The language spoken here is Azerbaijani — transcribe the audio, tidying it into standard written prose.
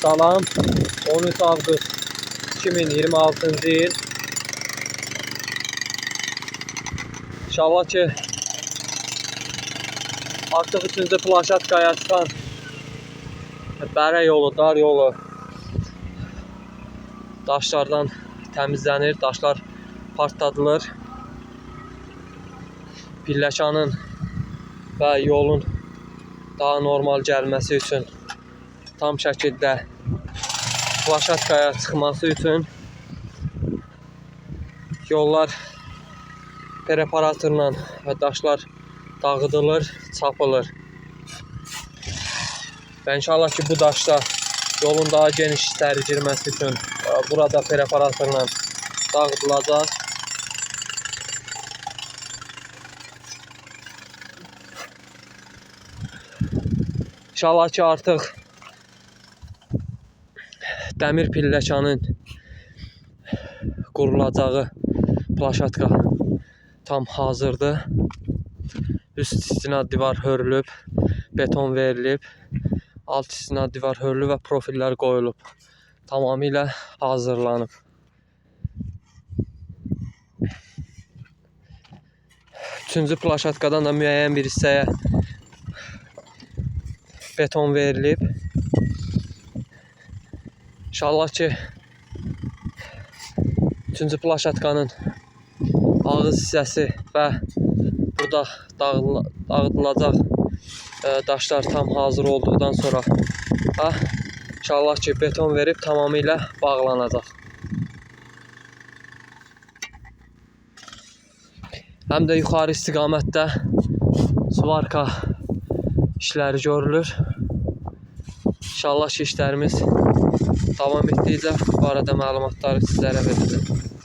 Salam. 13 avqust 2026-cı il. İnşallah ki artıq 3-cü plaşatkaya çıxan bərə yolu, dar yolu daşlardan təmizlənir, daşlar partladılır. Pilləkanın və yolun daha normal gəlməsi üçün tam şəkildə plaşatkaya çıxması üçün yollar preparatorla və daşlar dağıdılır, çapılır. Və inşallah ki bu daşda yolun daha geniş içəri girməsi üçün burada preparatorla dağıdılacaq. İnşallah ki artıq dəmir pilləkanın qurulacağı plaşatka tam hazırdır. Üst istinad divar hörülüb, beton verilib, alt istinad divar hörülüb və profillər qoyulub. Tamamilə hazırlanıb. Üçüncü plaşatkadan da müəyyən bir hissəyə beton verilib. İnşallah ki üçüncü plaşatkanın ağız hissəsi və burada dağıdılacaq daşlar tam hazır olduqdan sonra inşallah ki beton verib tamamilə bağlanacaq. Həm də yuxarı istiqamətdə svarka işləri görülür. İnşallah ki işlərimiz davam etdikcə bu arada məlumatları sizlərə verəcəm.